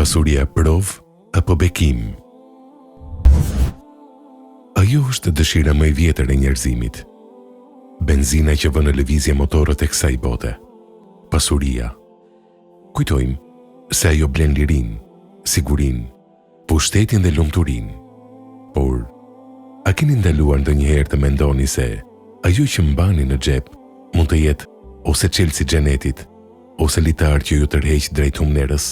Pasuria provë apo bekim? Ajo është dëshira më e vjetër e njerëzimit. Benzina që vë në lëvizje motorët e kësaj bote. Pasuria. Kujtojmë se ajo blen lirinë, sigurinë, pushtetin dhe lumturinë. Por, a keni ndaluar ndonjëherë të mendoni se ajo që mbani në xhep mund të jetë ose çelësi i xhenetit, ose litar që ju tërheq drejt humnerës?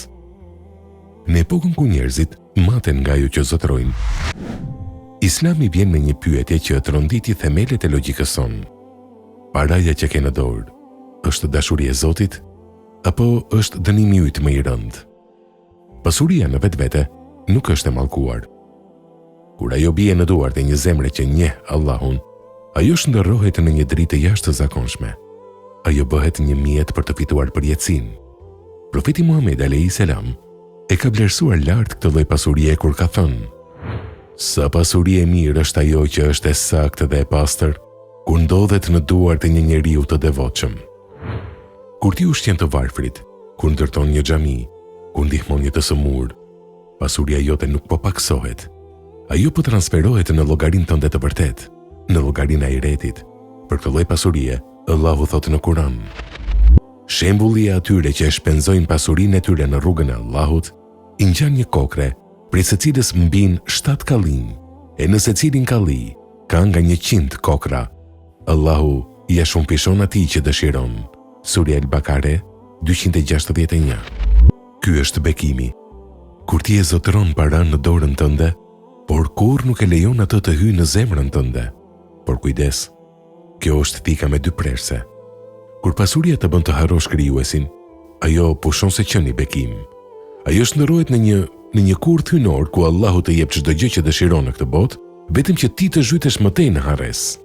Në epokën ku njerëzit maten nga ajo që zotërojnë, Islami vjen me një pyetje që tronditi themelet e logjikës sonë. Paraja që ke në dorë, është dashuri e Zotit apo është dënimi yt më i rëndë? Pasuria në vetvete nuk është e mallkuar. Kur ajo bie në duart e një zemre që njeh Allahun, ajo shndërrohet në një dritë të jashtëzakonshme. Ajo bëhet një mjet për të fituar përjetësinë. Profeti Muhamed alejhi selam e ka vlerësuar lart këtë lloj pasurie kur ka thënë: Sa pasuri e mirë është ajo që është e saktë dhe e pastër, kur ndodhet në duart e një njeriu të devotshëm. Kur ti ushqen të varfrit, kur ndërton një xhami, kur ndihmon një të sëmurë, pasuria jote nuk po pakësohet. Ajo po transferohet në llogarinë tënde të vërtetë, në llogarinë e ahiretit. Për këtë lloj pasurie, Allahu thotë në Kur'an: Shembulli i atyre që e shpenzojnë pasurinë e tyre në rrugën e Allahut, i ngjan një kokre, prej së cilës mbijnë shtatë kallinj, e në secilin kalli ka nga 100 kokrra. Allahu ia shumëfishon atij që dëshiron. Surja El Bakare, 261. Ky është bekimi. Kur ti e zotëron paranë në dorën tënde, por kurrë nuk e lejon atë të hyjë në zemrën tënde. Por kujdes, kjo është thika me dy prerëse. Kur pasuria të bën të harrosh krijuesin, ajo pushon së qeni bekim. Ajo shndërrohet në një në një kurth hyjnor ku Allahu të jep çdo gjë që dëshiron në këtë botë, vetëm që ti të zhytesh më tej në harresë.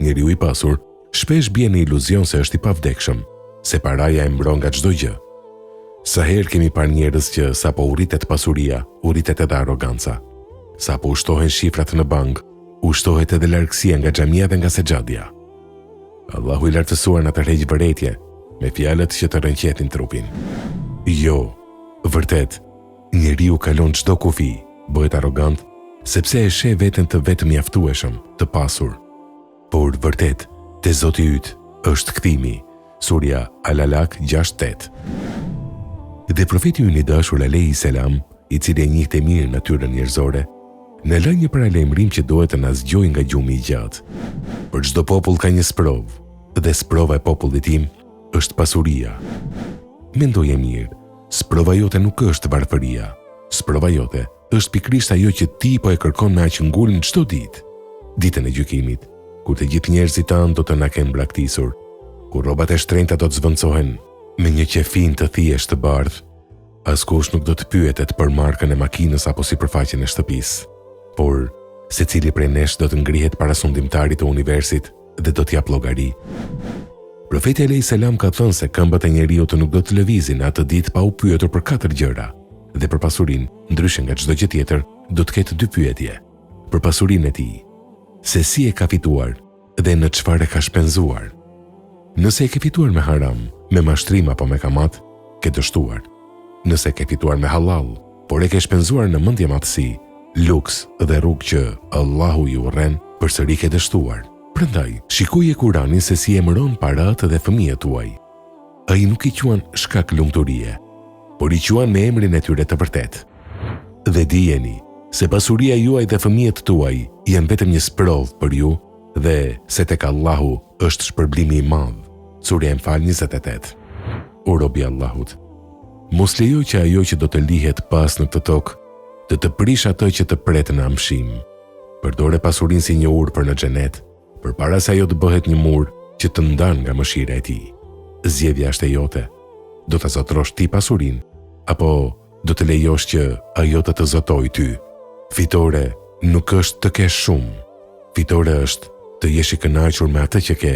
Njeriu i pasur shpesh bie në iluzion se është i pavdekshëm, se paraja e mbron nga çdo gjë. Sa herë kemi parë njerëz që sapo u rritet pasuria, u rritet edhe arroganca. Sapo u shtohen shifrat në bankë, u shtohet edhe largësia nga xhamia dhe nga sexhadja. Allahu i lartësuar na tërheq vërejtje me fjalët që të rrënqethin trupin. Jo, vërtet, Njeriu kalon çdo kufi, bëhet arrogant, sepse e sheh veten të vetëmjaftueshëm, të pasur. Por, vërtet, te Zoti yt është kthimi. Surja Al-Alak 6-8. Dhe profeti ynë i dashur alejhi selam, i cili e njihte mirë natyrën njerëzore, na la një paralajmërim që duhet të na zgjojë nga gjumi i gjatë. Për çdo popull ka një sprovë, dhe sprova e popullit tim është pasuria. Mendoje mirë, Sprova jote nuk është varfëria. Sprova jote është pikërisht ajo që ti po e kërkon me aq ngulm çdo ditë. Ditën e gjykimit, kur të gjithë njerëzit tanë do të na kenë braktisur, kur rrobat e shtrenjta do të zëvendësohen me një qefin të thjeshtë të bardhë, askush nuk do të pyetet për markën e makinës apo sipërfaqen e shtëpisë. Por, secili prej nesh do të ngrihet para sundimtarit të universit dhe do të japë llogari. Profeti alejhi selam ka thënë se këmbët e njeriut nuk do të lëvizin atë ditë pa u pyetur për katër gjëra. Dhe për pasurinë, ndryshe nga çdo gjë tjetër, do të ketë dy pyetje. Për pasurinë e tij, se si e ka fituar dhe në çfarë e ka shpenzuar. Nëse e ke fituar me haram, me mashtrim apo me kamatë, ke dështuar. Nëse e ke fituar me hallall, por e ke shpenzuar në mendjemadhësi, luks dhe rrugë që Allahu i urren, përsëri ke dështuar. Prandaj, shikoje Kuranin se si emëron paratë dhe fëmijët tuaj. Ai nuk i quan shkak lumturie, por i quan me emrin e tyre të vërtetë. Dhe dijeni se pasuria juaj dhe fëmijët tuaj janë vetëm një sprovë për ju dhe se tek Allahu është shpërblimi i madh. Surja Enfal 28. O rob i Allahut, mos lejo që ajo që do të lihet pas në këtë tokë të të prishë atë që të pret në amshim. Përdore pasurinë si një urë për në xhenet, përpara se ajo të bëhet një mur që të ndan nga mëshira e tij. Zgjedhja është e jote. Do ta zotërosh ti pasurinë apo do të lejosh që ajo të të zotojë ty? Fitore nuk është të kesh shumë. Fitore është të jesh i kënaqur me atë që ke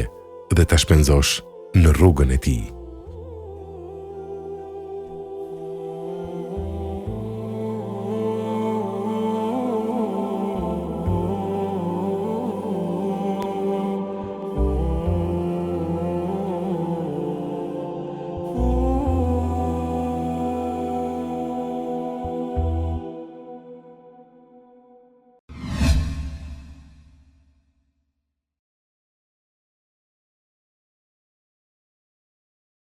dhe ta shpenzosh në rrugën e tij.